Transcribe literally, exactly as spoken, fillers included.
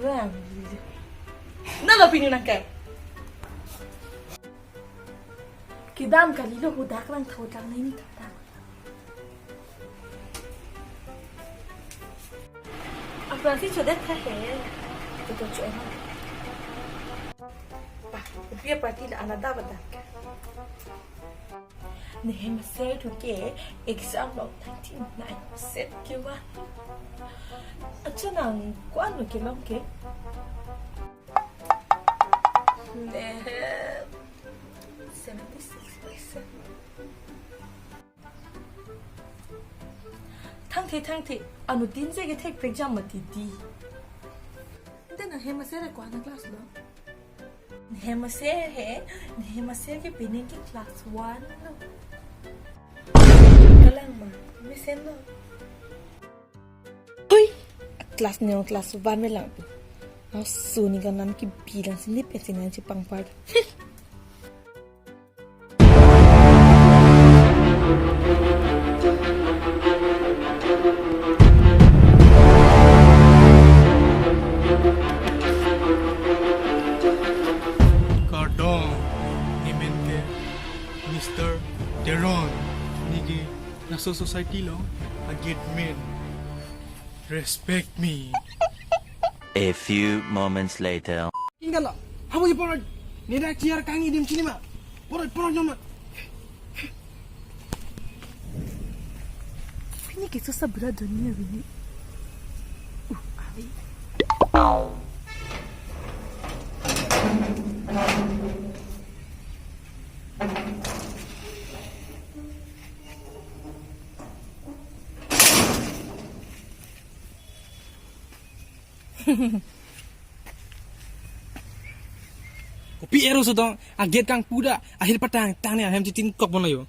Ram. Nalo pini nangkai. Kedam kalilo, hadak nangthalang nangni thalang. Aphrangsi chodet tha he. Tutu cho ema. Bah, kopi aparty la alada badak. Ne hem aser thu ke exam along ninety-nine percent kevan. Acha nang ko-an lo kelong ke? Ne hem seventy-six percent. Thangthe, thangthe, anuttin si kethek pek jam mati di. Ante nang hem aser ko-an a-class lo? Ne hem aser he, ne hem aser ke pining ke class one lo. Kalang ma, mesenlo. Hui, class ne class one me lang pu. Asu ne kanan kebi lang si ne pensi nangchepangpar. Kardom, ne men ke Mister Teron, ne ke laso society along a-gate man. Respect me. A few moments later. Tinggal lo. Hamu je poroi. Ne dak chair kangni adim chini ma. Poroi, poroi nona. Pini ke susah berat dunia ini. Uh, awi. Kopi ero sodong, a-gate kangpu da, ahir patang, tang ne ahem chitin kok bon lo yo.